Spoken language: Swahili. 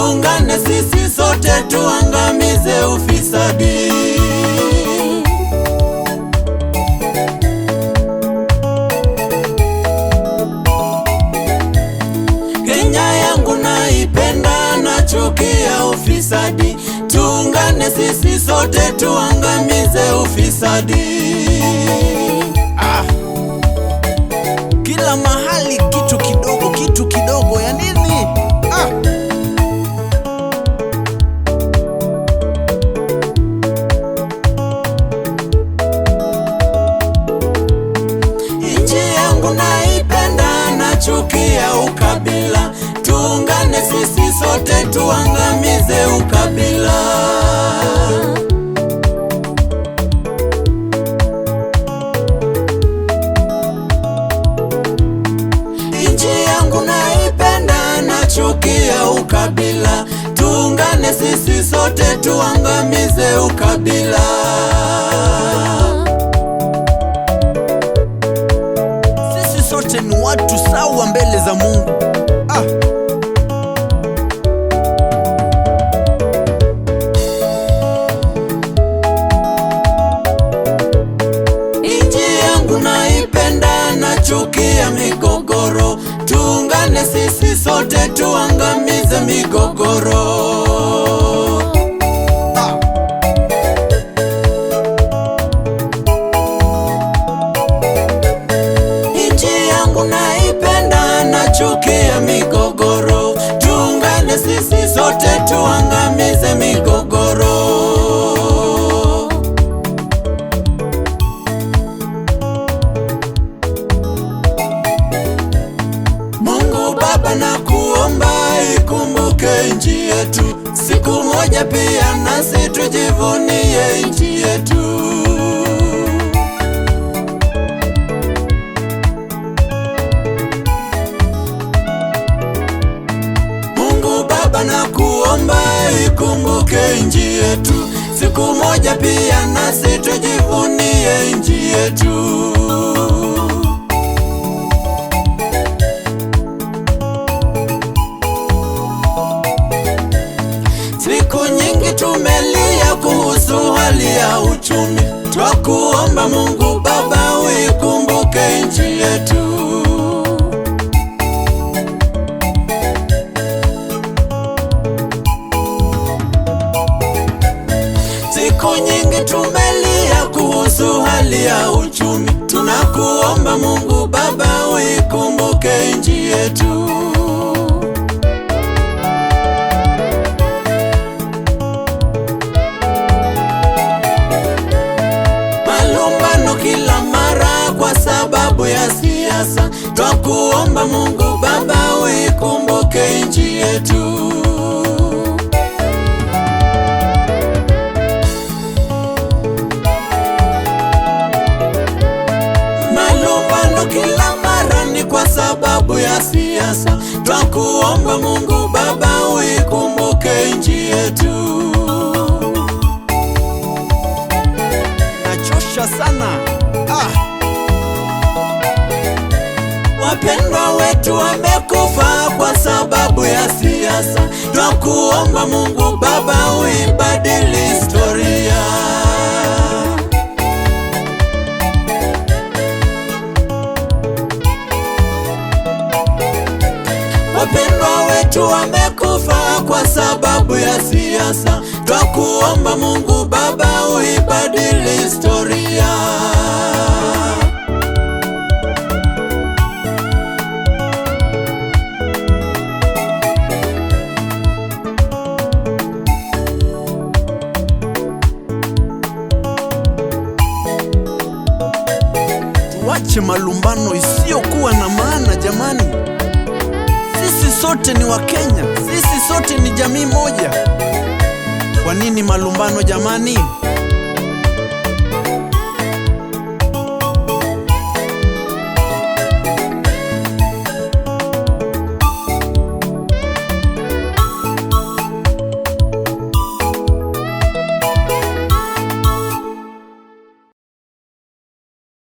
Tuungane sisi sote tuangamize ufisadi. Kenya yangu naipenda, nachukia ufisadi. Tuungane sisi sote tuangamize ufisadi. Ah. Kila mahali kitu kidogo ya nini? Ah. Nchi yangu naipenda, nachukia ukabila. Tuungane sisi sote tuangamize ukabila. Nchi yangu naipenda, nachukia ukabila. Tuungane sisi sote tuangamize ukabila. Sisi sote ni watu sawa mbele za Mungu. Ah. Nchi yangu naipenda, nachukia migogoro. Tuungane sisi sote tuangamize migogoro. Ah. Nchi yangu naipenda, nachukia migogoro. Tuungane sisi sote tuangamize migogoro. Mungu Baba nakuomba ikumbuke nchi yetu, siku moja pia nasi tujivunie nchi yetu. Mungu Baba nakuomba ikumbuke nchi yetu, siku moja pia nasi tujivunie nchi yetu. Siku nyingi tumelia kuhusu hali ya uchumi, twakuomba Mungu Baba uikumbuke nchi yetu. Siku nyingi tumelia kuhusu hali ya uchumi, tunakuomba Mungu Baba uikumbuke nchi yetu. Malumbano kila mara kwa sababu ya siasa, twakuomba Mungu Baba uikumbuke nchi yetu. Malumbano kila mara ni kwa sababu ya siasa, twakuomba Mungu Baba uikumbuke nchi yetu. Nachosha sana. Ah. Wapendwa wetu wamekufa kwa sababu ya siasa, twakuomba Mungu Baba uibadili historia. Wapendwa wetu wamekufa kwa sababu ya siasa, twakuomba Mungu Baba uibadili historia. Tuache malumbano isiyokuwa na maana jamani. Sisi sote ni Wakenya, sisi sote ni jamii moja. Kwa nini malumbano jamani?